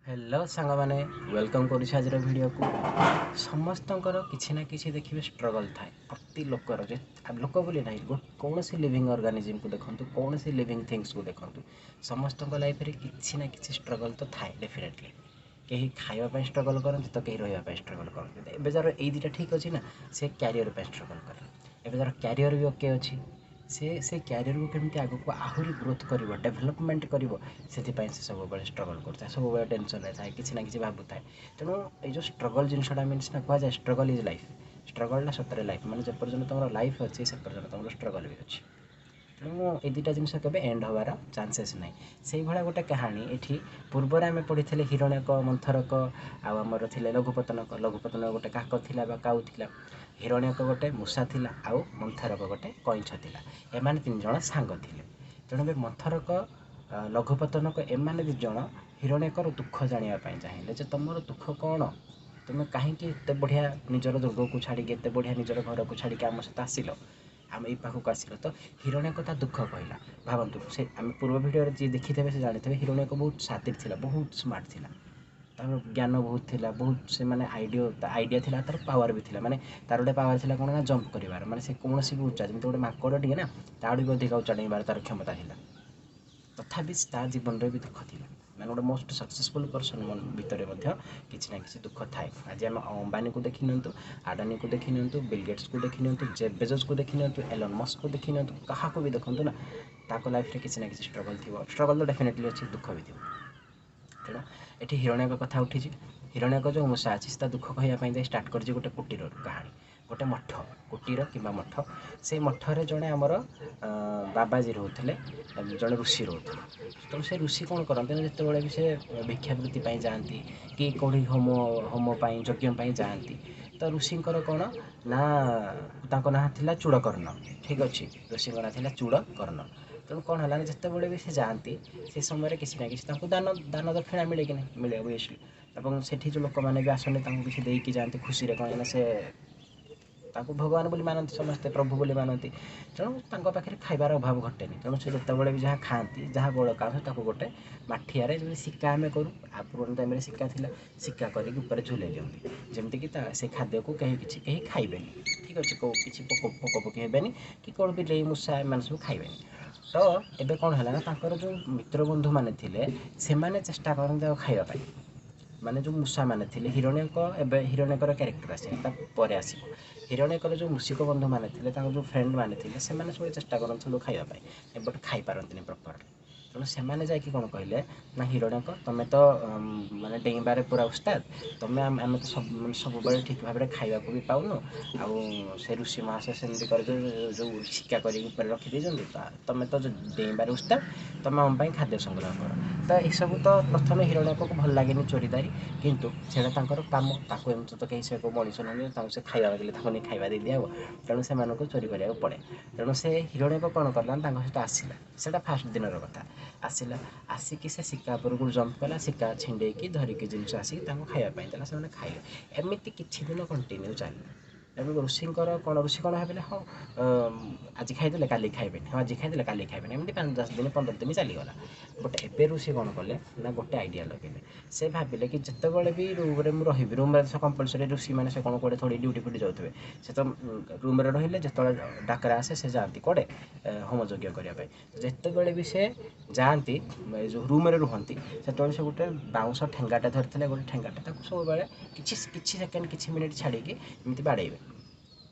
Hello ସାଙ୍ଗମାନେ, welcome କରୁଛି ଆଜିର ଭିଡ଼ିଓକୁ। ସମସ୍ତଙ୍କର କିଛି ନା କିଛି ଦେଖିବେ ଷ୍ଟ୍ରଗଲ୍ ଥାଏ ପ୍ରତି ଲୋକର। ଯେ ଲୋକ ବୋଲି ନାହିଁ, କୌଣସି ଲିଭିଂ ଅର୍ଗାନିଜିମ୍କୁ ଦେଖନ୍ତୁ, କୌଣସି ଲିଭିଂ ଥିଙ୍ଗସକୁ ଦେଖନ୍ତୁ, ସମସ୍ତଙ୍କ ଲାଇଫରେ କିଛି ନା କିଛି ଷ୍ଟ୍ରଗଲ୍ ତ ଥାଏ ଡେଫିନେଟଲି। କେହି ଖାଇବା ପାଇଁ ଷ୍ଟ୍ରଗଲ୍ କରନ୍ତି ତ କେହି ରହିବା ପାଇଁ ଷ୍ଟ୍ରଗଲ୍ କରନ୍ତି। ଏବେ ଯାର ଏଇ ଦୁଇଟା ଠିକ୍ ଅଛି ନା, ସେ କ୍ୟାରିୟର ପାଇଁ ଷ୍ଟ୍ରଗଲ୍ କରେ। ଏବେ ଯାର କ୍ୟାରିୟର ବି ଓକେ ଅଛି, ସେ ସେ କ୍ୟାରିୟରକୁ କେମିତି ଆଗକୁ ଆହୁରି ଗ୍ରୋଥ୍ କରିବ, ଡେଭଲପମେଣ୍ଟ କରିବ, ସେଥିପାଇଁ ସେ ସବୁବେଳେ ଷ୍ଟ୍ରଗଲ୍ କରୁଥାଏ, ସବୁବେଳେ ଟେନସନ୍ରେ ଥାଏ, କିଛି ନା କିଛି ଭାବୁଥାଏ। ତେଣୁ ଏଇ ଯେଉଁ ଷ୍ଟ୍ରଗଲ୍ ଜିନିଷଟା ମିନ୍ସ ନା କୁହାଯାଏ ଷ୍ଟ୍ରଗଲ୍ is life. ଷ୍ଟ୍ରଗଲ୍ଟା ସତରେ ଲାଇଫ୍, ମାନେ ଯେପର୍ଯ୍ୟନ୍ତ ତୁମର ଲାଇଫ୍ ଅଛି ସେ ପର୍ଯ୍ୟନ୍ତ ତୁମର ଷ୍ଟ୍ରଗଲ୍ ବି ଅଛି। ତେଣୁ ଏଇ ଦୁଇଟା ଜିନିଷ କେବେ ଏଣ୍ଡ ହେବାର ଚାନ୍ସେସ୍ ନାହିଁ। ସେଇଭଳିଆ ଗୋଟେ କାହାଣୀ ଏଠି ପୂର୍ବରେ ଆମେ ପଢ଼ିଥିଲେ, ହିରଣ୍ୟକ, ମନ୍ଥରକ ଆଉ ଆମର ଥିଲେ ଲଘୁପତନକ। ଲଘୁପତନକ ଗୋଟେ କାକ ଥିଲା ବା କାଉ ଥିଲା, ହିରଣ୍ୟକ ଗୋଟେ ମୂଷା ଥିଲା, ଆଉ ମନ୍ଥରକ ଗୋଟେ କଇଁଛ ଥିଲା। ଏମାନେ ତିନି ଜଣ ସାଙ୍ଗ ଥିଲେ। ତେଣୁ ଏବେ ମନ୍ଥରକ, ଲଘୁପତନକ ଏମାନେ ଦୁଇ ଜଣ ହିରଣ୍ୟକର ଦୁଃଖ ଜାଣିବା ପାଇଁ ଚାହିଁଲେ ଯେ ତୁମର ଦୁଃଖ କ'ଣ, ତୁମେ କାହିଁକି ଏତେ ବଢ଼ିଆ ନିଜର ଦୁର୍ଗକୁ ଛାଡ଼ିକି, ଏତେ ବଢ଼ିଆ ନିଜର ଘରକୁ ଛାଡ଼ିକି ଆମ ସହିତ ଆସିଲ, ଆମ ଏଇ ପାଖକୁ ଆସିଲ। ତ ହିରଣ୍ୟକ ତା ଦୁଃଖ କହିଲା। ଭାବନ୍ତୁ, ସେ ଆମେ ପୂର୍ବ ଭିଡ଼ିଓରେ ଯିଏ ଦେଖିଥିବେ ସେ ଜାଣିଥିବେ ହିରଣ୍ୟକ ବହୁତ ସାତିର ଥିଲା, ବହୁତ ସ୍ମାର୍ଟ ଥିଲା, ତାର ଜ୍ଞାନ ବହୁତ ଥିଲା, ବହୁତ ସେ ମାନେ ଆଇଡ଼ିଆ ଥିଲା, ତାର ପାୱାର ବି ଥିଲା। ମାନେ ତାର ଗୋଟେ ପାୱାର ଥିଲା କ'ଣ ନା ଜମ୍ପ କରିବାର, ମାନେ ସେ କୌଣସି ବି ଉଚ୍ଚା, ଯେମିତି ଗୋଟେ ମାଙ୍କଡ଼ ଟିକେ ନା, ତାଠୁ ବି ଅଧିକା ଉଚ୍ଚା ଡେଇଁବାର ତାର କ୍ଷମତା ଥିଲା। ତଥାପି ତା ଜୀବନରେ ବି ଦୁଃଖ ଥିଲା। ମାନେ ଗୋଟେ ମୋଷ୍ଟ ସକ୍ସେସଫୁଲ୍ ପର୍ସନ୍ ଭିତରେ ମଧ୍ୟ କିଛି ନା କିଛି ଦୁଃଖ ଥାଏ। ଆଜି ଆମେ ଅମ୍ବାନୀକୁ ଦେଖି ନିଅନ୍ତୁ, ଆଡାନୀକୁ ଦେଖି ନିଅନ୍ତୁ, ବିଲ୍ ଗେଟ୍ସକୁ ଦେଖି ନିଅନ୍ତୁ, ଜେଫ୍ ବେଜୋସକୁ ଦେଖି ନିଅନ୍ତୁ, ଏଲନ୍ ମସ୍କକୁ ଦେଖି ନିଅନ୍ତୁ, କାହାକୁ ବି ଦେଖନ୍ତୁ ନା, ତାଙ୍କ ଲାଇଫ୍ରେ କିଛି ନା କିଛି ଷ୍ଟ୍ରଗଲ୍ ଥିବ। ଷ୍ଟ୍ରଗଲ୍ ତ ଡେଫିନେଟଲି ଅଛି, ଦୁଃଖ ବି ଥିବ। ତେଣୁ ଏଠି ହିରଣ୍ୟକ କଥା ଉଠିଛି। ହିରଣ୍ୟକ ଯେଉଁ ମୂଷା ଅଛି, ସେ ତା ଦୁଃଖ କହିବା ପାଇଁ ଯାଇ ଷ୍ଟାର୍ଟ କରିଛି ଗୋଟେ କୁଟୀରରୁ କାହାଣୀ। ଗୋଟେ ମଠ, କୁଟୀର କିମ୍ବା ମଠ। ସେଇ ମଠରେ ଜଣେ ଆମର ବାବାଜୀ ରହୁଥିଲେ, ଜଣେ ଋଷି ରହୁଥିଲେ। ତେଣୁ ସେ ଋଷି କ'ଣ କରନ୍ତି ନା, ଯେତେବେଳେ ବି ସେ ଭିକ୍ଷାବୃତ୍ତି ପାଇଁ ଯାଆନ୍ତି କି କେଉଁଠି ହୋମ ପାଇଁ, ଯଜ୍ଞ ପାଇଁ ଯାଆନ୍ତି, ତ ଋଷିଙ୍କର କ'ଣ ନା ତାଙ୍କ ନାଁ ଥିଲା ଚୂଡ଼କର୍ଣ୍ଣ। ଠିକ୍ ଅଛି, ଋଷିଙ୍କ ନାଁ ଥିଲା ଚୂଡ଼କର୍ଣ୍ଣ। ତେଣୁ କ'ଣ ହେଲା ନା, ଯେତେବେଳେ ବି ସେ ଯାଆନ୍ତି ସେ ସମୟରେ କିଛି ନା କିଛି ତାଙ୍କୁ ଦାନ ଦକ୍ଷିଣା ମିଳେ କି ନାହିଁ? ମିଳେ ଅବଭିୟସଲି। ଏବଂ ସେଠି ଯେଉଁ ଲୋକମାନେ ବି ଆସନ୍ତି ତାଙ୍କୁ କିଛି ଦେଇକି ଯାଆନ୍ତି ଖୁସିରେ, କ'ଣ ନା ସେ ତାଙ୍କୁ ଭଗବାନ ବୋଲି ମାନନ୍ତି, ସମସ୍ତେ ପ୍ରଭୁ ବୋଲି ମାନନ୍ତି। ତେଣୁ ତାଙ୍କ ପାଖରେ ଖାଇବାର ଅଭାବ ଘଟେନି। ତେଣୁ ସେ ଯେତେବେଳେ ବି ଯାହା ଖାଆନ୍ତି, ଯାହା ବଳକା ଅଂଶ ତାକୁ ଗୋଟେ ମାଠିଆରେ, ଯେମିତି ଶିକା ଆମେ କରୁ, ଆ ପୁରୁଣା ଟାଇମ୍ରେ ଶିକା ଥିଲା, ଶିକା କରିକି ଉପରେ ଝୁଲେଇ ଦିଅନ୍ତି, ଯେମିତିକି ତା ସେ ଖାଦ୍ୟକୁ କେହି କିଛି କେହି ଖାଇବେନି। ଠିକ୍ ଅଛି, କେଉଁ କିଛି ପୋକ ପୋକ ହେବେନି କି କେଉଁ ବିଲେଇ ମୂଷା ଏମାନେ ସବୁ ଖାଇବେନି। ତ ଏବେ କ'ଣ ହେଲା ନା, ତାଙ୍କର ଯେଉଁ ମିତ୍ରବନ୍ଧୁମାନେ ଥିଲେ ସେମାନେ ଚେଷ୍ଟା କରନ୍ତି ଆଉ ଖାଇବା ପାଇଁ। ମାନେ ଯେଉଁ ମୂଷାମାନେ ଥିଲେ ହିରଣ୍ୟକ, ଏବେ ହିରଣ୍ୟକର କ୍ୟାରେକ୍ଟର ଆସିବ, ତା ପରେ ଆସିବ। ହିରଣ୍ୟକର ଯେଉଁ ମୂଷିକ ବନ୍ଧୁମାନେ ଥିଲେ, ତାଙ୍କର ଯେଉଁ ଫ୍ରେଣ୍ଡମାନେ ଥିଲେ, ସେମାନେ ସବୁ ଚେଷ୍ଟା କରନ୍ତି ସବୁ ଖାଇବା ପାଇଁ, ବଟ୍ ଖାଇପାରନ୍ତିନି ପ୍ରପରଲି। ତେଣୁ ସେମାନେ ଯାଇକି କ'ଣ କହିଲେ ନା, ହିରଣ୍ୟକ ତୁମେ ତ ମାନେ ଡେଇଁବାରେ ପୁରା ଉସ୍ତାଦ, ତୁମେ ଆମେ ତ ମାନେ ସବୁବେଳେ ଠିକ୍ ଭାବରେ ଖାଇବାକୁ ବି ପାଉନୁ, ଆଉ ସେ ଋଷି ମହାଶୟ ସେମିତି କରିକି ଯେଉଁ ଶିକା କରିକି ଉପରେ ରଖିଦେଇଛନ୍ତି, ତୁମେ ତ ଡେଇଁବାରେ ଉସ୍ତାଦ, ତୁମେ ଆମ ପାଇଁ ଖାଦ୍ୟ ସଂଗ୍ରହ କର। ତ ଏସବୁ ତ ପ୍ରଥମେ ହିରଣ୍ୟକକୁ ଭଲ ଲାଗେନି ଚୋରିଦାରୀ, କିନ୍ତୁ ସେଇଟା ତାଙ୍କର କାମ। ତାକୁ ଏମିତି ତ କେହି ସେ ମଣିଷ ନୁହନ୍ତି ତାଙ୍କୁ ସେ ଖାଇବା ମାଗିଲେ ତାଙ୍କୁ ନେଇ ଖାଇବା ଦେଇ ଦିଆହେବ। ତେଣୁ ସେମାନଙ୍କୁ ଚୋରି କରିବାକୁ ପଡ଼େ। ତେଣୁ ସେ ହିରଣ୍ୟକ କ'ଣ କଲା, ତାଙ୍କ ସହିତ ଆସିଲା। ସେଇଟା ଫାଷ୍ଟ ଦିନର କଥା। ଆସିଲା, ଆସିକି ସେ ଶିକା ଉପରକୁ ଜମ୍ପ କଲା, ଶିକା ଛିଣ୍ଡେଇକି ଧରିକି ଜିନିଷ ଆସିକି ତାଙ୍କୁ ଖାଇବା ପାଇଁ ଦେଲା, ସେମାନେ ଖାଇଲେ। ଏମିତି କିଛି ଦିନ କଣ୍ଟିନ୍ୟୁ ଚାଲିଲା। ଏବଂ ଋଷିଙ୍କର କ'ଣ, ଋଷି କ'ଣ ଭାବିଲେ, ହଁ ଆଜି ଖାଇଦେଲେ କାଲି ଖାଇବେନି, ହଁ ଆଜି ଖାଇଦେଲେ କାଲି ଖାଇବେନି, ଏମିତି 5 10 ଦିନ 15 ଦିନ ଚାଲିଗଲା। ବଟ୍ ଏବେ ଋଷି କ'ଣ କଲେ ନା, ଗୋଟେ ଆଇଡ଼ିଆ ଲଗେଇଲେ। ସେ ଭାବିଲେ କି ଯେତେବେଳେ ବି ରୁମ୍ରେ ମୁଁ ରହିବି, ରୁମ୍ରେ ସେ କମ୍ପଲସରି ଋଷିମାନେ ସେ କ'ଣ କୁଆଡ଼େ ଥୋଡ଼ି ଡ୍ୟୁଟି ଫ୍ୟୁଟି ଯାଉଥିବେ, ସେ ତ ରୁମ୍ରେ ରହିଲେ ଯେତେବେଳେ ଡାକରା ଆସେ ସେ ଯାଆନ୍ତି କୁଆଡ଼େ ହୋମ ଯଜ୍ଞ କରିବା ପାଇଁ। ଯେତେବେଳେ ବି ସେ ଯାଆନ୍ତି, ଏ ଯେଉଁ ରୁମ୍ରେ ରୁହନ୍ତି, ସେତେବେଳେ ସେ ଗୋଟେ ବାଉଁଶ ଠେଙ୍ଗାଟା ଧରିଥିଲେ, ଗୋଟେ ଠେଙ୍ଗାଟା ତାକୁ ସବୁବେଳେ କିଛି କିଛି ସେକେଣ୍ଡ କିଛି ମିନିଟ୍ ଛାଡ଼ିକି ଏମିତି ବାଡ଼େଇବେ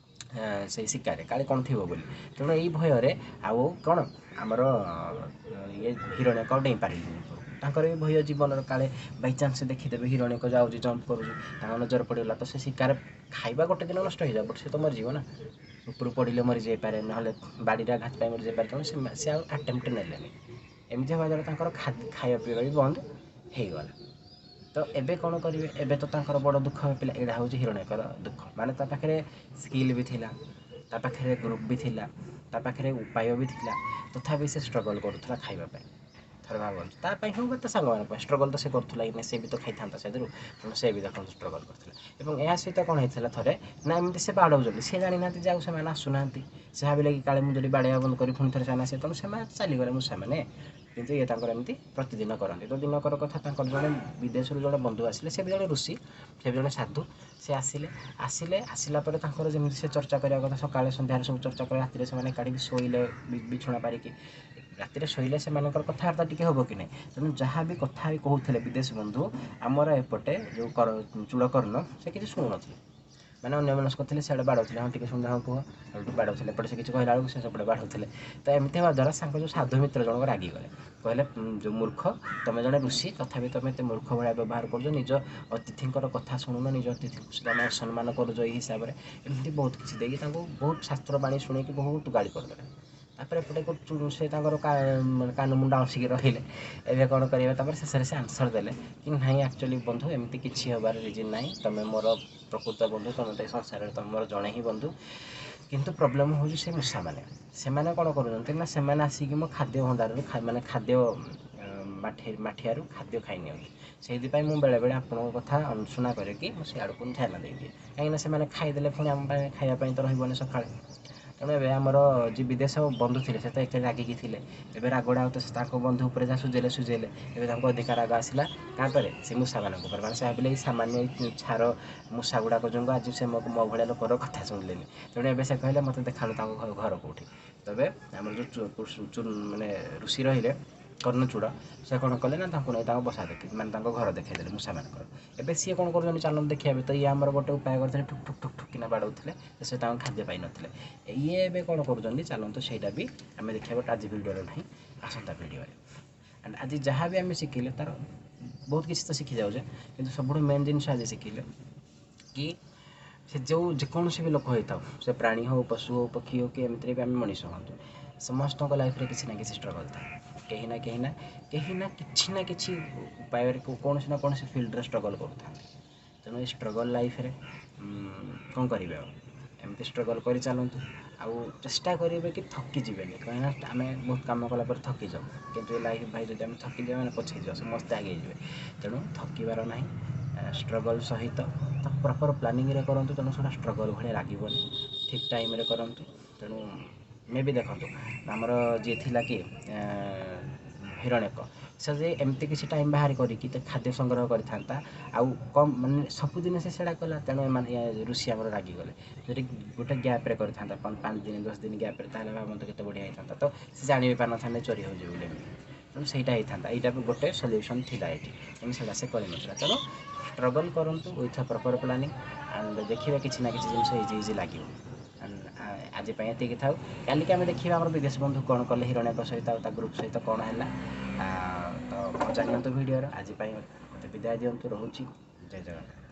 ସେଇ ଶିକାରେ, କାଳେ କ'ଣ ଥିବ ବୋଲି। ତେଣୁ ଏଇ ଭୟରେ ଆଉ କ'ଣ ଆମର ଇଏ ହିରଣ୍ୟକ ଆଉ ଡେଇଁ ପାରିଲେନି ଉପରକୁ। ତାଙ୍କର ବି ଭୟ ଜୀବନର, କାଳେ ବାଇଚାନ୍ସ ଦେଖିଦେବେ ହିରଣ୍ୟକ ଯାଉଛି ଜମ୍ପ କରୁଛି, ତାଙ୍କ ନଜର ପଡ଼ିଗଲା ତ ସେ ଶିକାରେ ଖାଇବା ଗୋଟେ ଦିନ ନଷ୍ଟ ହେଇଯାବ, ବଟ୍ ସେ ତ ମରିଯିବ ନା, ଉପରୁ ପଡ଼ିଲେ ମରିଯାଇପାରେ, ନହେଲେ ବାଡ଼ିରେ ଆଘାତ ପାଇଁ ମରିଯାଇପାରେ। ତେଣୁ ସେ ଆଉ ଆଟେମ୍ପ୍ଟ ନେଲେନି। ଏମିତି ହେବା ଦ୍ୱାରା ତାଙ୍କର ଖାଇବା ପିଇବା ବି ବନ୍ଦ ହେଇଗଲା। ତ ଏବେ କ'ଣ କରିବେ, ଏବେ ତ ତାଙ୍କର ବଡ଼ ଦୁଃଖ ପିଲା। ଏଇଟା ହେଉଛି ହିରଣ୍ୟକର ଦୁଃଖ। ମାନେ ତା ପାଖରେ ସ୍କିଲ୍ ବି ଥିଲା, ତା ପାଖରେ ଗ୍ରୁପ୍ ବି ଥିଲା, ତା ପାଖରେ ଉପାୟ ବି ଥିଲା, ତଥାପି ସେ ଷ୍ଟ୍ରଗଲ୍ କରୁଥିଲା ଖାଇବା ପାଇଁ। ଥରେ ଭାବନ୍ତୁ, ତା ପାଇଁ ହଉ ବା ତା ସାଙ୍ଗମାନଙ୍କ ପାଇଁ ଷ୍ଟ୍ରଗଲ୍ ତ ସେ କରୁଥିଲା କି ନାହିଁ, ସେ ବି ତ ଖାଇଥାନ୍ତା ସେଥିରୁ। ତେଣୁ ସେ ବି ଦେଖନ୍ତୁ ଷ୍ଟ୍ରଗଲ୍ କରୁଥିଲା। ଏବଂ ଏହା ସହିତ କ'ଣ ହେଇଥିଲା ଥରେ ନା, ଏମିତି ସେ ବାଡ଼ଉଛନ୍ତି, ସେ ଜାଣିନାହାନ୍ତି ଯେ ଆଉ ସେମାନେ ଆସୁନାହାନ୍ତି। ସେ ଭାବିଲେ କି କାଳେ ମୁଁ ଯଦି ବାଡ଼େଇବା ବନ୍ଦ କରି ପୁଣି ଥରେ ସେମାନେ ଆସିବେ। ତେଣୁ ସେମାନେ ଚାଲିଗଲେ ମୂଷାମାନେ। କିନ୍ତୁ ଇଏ ତାଙ୍କର ଏମିତି ପ୍ରତିଦିନ କରନ୍ତି। ତ ଦିନକର କଥା, ତାଙ୍କର ଜଣେ ବିଦେଶରୁ ଜଣେ ବନ୍ଧୁ ଆସିଲେ। ସେ ବି ଜଣେ ଋଷି, ସେ ବି ଜଣେ ସାଧୁ। ସେ ଆସିଲେ। ଆସିଲା ପରେ ତାଙ୍କର ଯେମିତି ସେ ଚର୍ଚ୍ଚା କରିବା କଥା, ସକାଳେ ସନ୍ଧ୍ୟାରେ ସବୁ ଚର୍ଚ୍ଚା କଲେ, ରାତିରେ ସେମାନେ ଏକାଠି ବି ଶୋଇଲେ ବିଛଣା ପାରିକି। ରାତିରେ ଶୋଇଲେ ସେମାନଙ୍କର କଥାବାର୍ତ୍ତା ଟିକେ ହେବ କି ନାହିଁ? ତେଣୁ ଯାହା ବି କଥା ବି କହୁଥିଲେ ବିଦେଶ ବନ୍ଧୁ, ଆମର ଏପଟେ ଯେଉଁ ଚୂଡ଼କର୍ଣ୍ଣ ସେ କିଛି ଶୁଣୁନଥିଲେ। ମାନେ ଅନ୍ୟମନସ୍କ ଥିଲେ, ସିଆଡ଼େ ବାଡ଼ଉଥିଲେ। ହଁ, ଟିକେ ଶୁଣିଲେ, ହଁ କୁହ, ସେଇଠୁ ବାଡ଼ଉଥିଲେ। ଏପଟେ ସେ କିଛି କହିଲା ବେଳକୁ ସେ ସେପଟେ ବାଡ଼ଉଥିଲେ। ତ ଏମିତି ହେବା ଦ୍ୱାରା ତାଙ୍କ ଯେଉଁ ସାଧୁ ମିତ୍ର ଜଣକ ରାଗିଗଲେ। କହିଲେ, ଯେଉଁ ମୂର୍ଖ, ତମେ ଜଣେ ଋଷି, ତଥାପି ତମେ ଏତେ ମୂର୍ଖ ଭଳିଆ ବ୍ୟବହାର କରୁଛ, ନିଜ ଅତିଥିଙ୍କର କଥା ଶୁଣୁନ, ନିଜ ଅତିଥିଙ୍କୁ ତମେ ଅସମ୍ମାନ କରୁଛ ଏଇ ହିସାବରେ। ଏମିତି ବହୁତ କିଛି ଦେଇକି ତାଙ୍କୁ ବହୁତ ଶାସ୍ତ୍ର ବାଣୀ ଶୁଣେଇକି ବହୁତ ଗାଳି କରିଦେଲେ। ତାପରେ ଏପଟେ ସେ ତାଙ୍କର କାନ ମୁଣ୍ଡ ଆଉଁସିକି ରହିଲେ। ଏବେ କ'ଣ କରିବେ? ତାପରେ ଶେଷରେ ସେ ଆନ୍ସର୍ ଦେଲେ କି ନାହିଁ, ଆକ୍ଚୁଆଲି ବନ୍ଧୁ, ଏମିତି କିଛି ହେବାର ରିଜନ୍ ନାହିଁ। ତମେ ମୋର ପ୍ରକୃତ ବନ୍ଧୁ, ତମେ ତ ଏ ସଂସାରରେ ତମେ ମୋର ଜଣେ ହିଁ ବନ୍ଧୁ। କିନ୍ତୁ ପ୍ରୋବ୍ଲେମ୍ ହେଉଛି ସେ ମୂଷାମାନେ, ସେମାନେ କ'ଣ କରୁଛନ୍ତି ନା, ସେମାନେ ଆସିକି ମୋ ଖାଦ୍ୟ ଭଣ୍ଡାରରୁ, ମାନେ ଖାଦ୍ୟ ମାଠିଆରୁ ଖାଦ୍ୟ ଖାଇ ନିଅନ୍ତି। ସେଇଥିପାଇଁ ମୁଁ ବେଳେବେଳେ ଆପଣଙ୍କ କଥା ଅଣଶୁଣା କରିକି ମୁଁ ସିଆଡ଼କୁ ଧ୍ୟାନ ଦେଇଦିଏ, କାହିଁକିନା ସେମାନେ ଖାଇଦେଲେ ପୁଣି ଆମ ପାଇଁ ଖାଇବା ପାଇଁ ତ ରହିବନି ସକାଳେ। ତେଣୁ ଏବେ ଆମର ଯିଏ ବିଦେଶ ବନ୍ଧୁ ଥିଲେ, ସେ ତ ଏତେ ରାଗିକି ଥିଲେ। ଏବେ ରାଗଟା ଆଉ ତ ସେ ତାଙ୍କ ବନ୍ଧୁ ଉପରେ ଯାହା ସୁଝେଇଲେ ସୁଝେଇଲେ, ଏବେ ତାଙ୍କୁ ଅଧିକା ରାଗ ଆସିଲା କାହା ସେ ମୂଷାମାନଙ୍କ ଉପରେ। ମାନେ ସେ ଭାବିଲେ ଏଇ ସାମାନ୍ୟ ଏଇ ଛାର ମୂଷା ଗୁଡ଼ାକ ଯୋଗୁଁ ଆଜି ସେ ମୋ ଭଳିଆ ଲୋକର କଥା ଶୁଣିଲେନି। ତେଣୁ ଏବେ ସେ କହିଲେ, ମୋତେ ଦେଖାନ୍ତୁ ତାଙ୍କ ଘର କେଉଁଠି। ତେବେ ଆମର ଯେଉଁ ମାନେ ଋଷି ରହିଲେ କର୍ଣ୍ଣଚୂଡ଼, ସେ କ'ଣ କଲେ ନା, ତାଙ୍କୁ ନେଇ ତାଙ୍କ ବସା ଦେଖି, ମାନେ ତାଙ୍କ ଘର ଦେଖେଇଦେଲେ ମୂଷାମାନଙ୍କର। ଏବେ ସିଏ କ'ଣ କରୁଛନ୍ତି, ଚାଲନ୍ତୁ ଦେଖିବା। ଏବେ ତ ଇଏ ଆମର ଗୋଟେ ଉପାୟ କରିଥିଲେ, ଠୁକ୍ ଠୁକ୍ ଠୁକ୍ ଠୁକ୍ କିନା ବାଡ଼ଉଥିଲେ, ସେ ତାଙ୍କ ଖାଦ୍ୟ ପାଇନଥିଲେ। ଇଏ ଏବେ କ'ଣ କରୁଛନ୍ତି, ଚାଲନ୍ତୁ ସେଇଟା ବି ଆମେ ଦେଖିବା। ବଟ୍ ଆଜି ଭିଡ଼ିଓରେ ନାହିଁ, ଆସନ୍ତା ଭିଡ଼ିଓରେ। ଆଣ୍ଡ ଆଜି ଯାହା ବି ଆମେ ଶିଖିଲେ, ତାର ବହୁତ କିଛି ତ ଶିଖି ଯାଉଛେ, କିନ୍ତୁ ସବୁଠୁ ମେନ୍ ଜିନିଷ ଆଜି ଶିଖିଲେ କି ସେ ଯେଉଁ ଯେକୌଣସି ବି ଲୋକ ହେଇଥାଉ, ସେ ପ୍ରାଣୀ ହଉ, ପଶୁ ହଉ, ପକ୍ଷୀ ହଉ, କି ଏମିତିରେ ବି ଆମେ ମଣିଷ ହୁଅନ୍ତୁ, ସମସ୍ତଙ୍କ ଲାଇଫ୍ରେ କିଛି ନା କିଛି ଷ୍ଟ୍ରଗଲ୍ ଥାଏ। କେହି ନା କେହି ନା କେହି ନା କିଛି ନା କିଛି ଉପାୟରେ କୌଣସି ନା କୌଣସି ଫିଲ୍ଡରେ ଷ୍ଟ୍ରଗଲ୍ କରୁଥାନ୍ତି। ତେଣୁ ଏ ଷ୍ଟ୍ରଗଲ୍ ଲାଇଫ୍ରେ କ'ଣ କରିବେ ଆଉ, ଏମିତି ଷ୍ଟ୍ରଗଲ୍ କରି ଚାଲନ୍ତୁ ଆଉ ଚେଷ୍ଟା କରିବେ କି ଥକି ଯିବେନି, କାହିଁକିନା ଆମେ ବହୁତ କାମ କଲା ପରେ ଥକି ଯାଉ। କିନ୍ତୁ ଏ ଲାଇଫ୍ ଭାଇ, ଯଦି ଆମେ ଥକିଯିବା ମାନେ ପଛେଇ ଯିବା, ସମସ୍ତେ ଆଗେଇ ଯିବେ। ତେଣୁ ଥକିବାର ନାହିଁ। ଷ୍ଟ୍ରଗଲ୍ ସହିତ ତାକୁ ପ୍ରପର୍ ପ୍ଲାନିଂରେ କରନ୍ତୁ, ତେଣୁ ସେଇଟା ଷ୍ଟ୍ରଗଲ୍ ଭଳିଆ ଲାଗିବନି। ଠିକ୍ ଟାଇମ୍ରେ କରନ୍ତୁ। ତେଣୁ ମେ ବି ଦେଖନ୍ତୁ, ଆମର ଯିଏ ଥିଲା କି ହିରଣ୍ୟକ, ସେ ଯେ ଏମିତି କିଛି ଟାଇମ୍ ବାହାର କରିକି ଖାଦ୍ୟ ସଂଗ୍ରହ କରିଥାନ୍ତା ଆଉ କମ୍, ମାନେ ସବୁଦିନ ସେ ସେଇଟା କଲା, ତେଣୁ ଏମାନେ ଋଷି ଆମର ରାଗିଗଲେ। ଯଦି ଗୋଟେ ଗ୍ୟାପ୍ରେ କରିଥାନ୍ତା, 5 ଦିନ 10 ଦିନ ଗ୍ୟାପ୍ରେ, ତାହେଲେ ଭାବନ୍ତୁ କେତେ ବଢ଼ିଆ ହେଇଥାନ୍ତା। ତ ସେ ଜାଣି ବି ପାରିନଥାନ୍ତେ ଚୋରି ହେଉଛି ବୋଲି ଏମିତି। ତେଣୁ ସେଇଟା ହେଇଥାନ୍ତା। ଏଇଟା ବି ଗୋଟେ ସଲ୍ୟୁସନ୍ ଥିଲା ଏଇଠି, ତେଣୁ ସେଇଟା ସେ କରିନଥିଲା। ତେଣୁ ଷ୍ଟ୍ରଗଲ୍ କରନ୍ତୁ ୱିଥ୍ ଅ ପ୍ରପର୍ ପ୍ଲାନିଂ ଆଣ୍ଡ ଦେଖିବେ କିଛି ନା କିଛି ଜିନିଷ ଇଜି ଇଜି ଲାଗିବ। ଆଜି ପାଇଁ ଏତିକି ଥାଉ। କାଲିକି ଆମେ ଦେଖିବା ଆମର ବିଦେଶ ବନ୍ଧୁ କ'ଣ କଲେ ହିରଣ୍ୟକ ସହିତ ଆଉ ତା ଗ୍ରୁପ୍ ସହିତ କ'ଣ ହେଲା। ତ ମଜା ନିଅନ୍ତୁ ଭିଡ଼ିଓର। ଆଜି ପାଇଁ ମୋତେ ବିଦାୟ ଦିଅନ୍ତୁ, ରହୁଛି। ଜୟ ଜଗନ୍ନାଥ।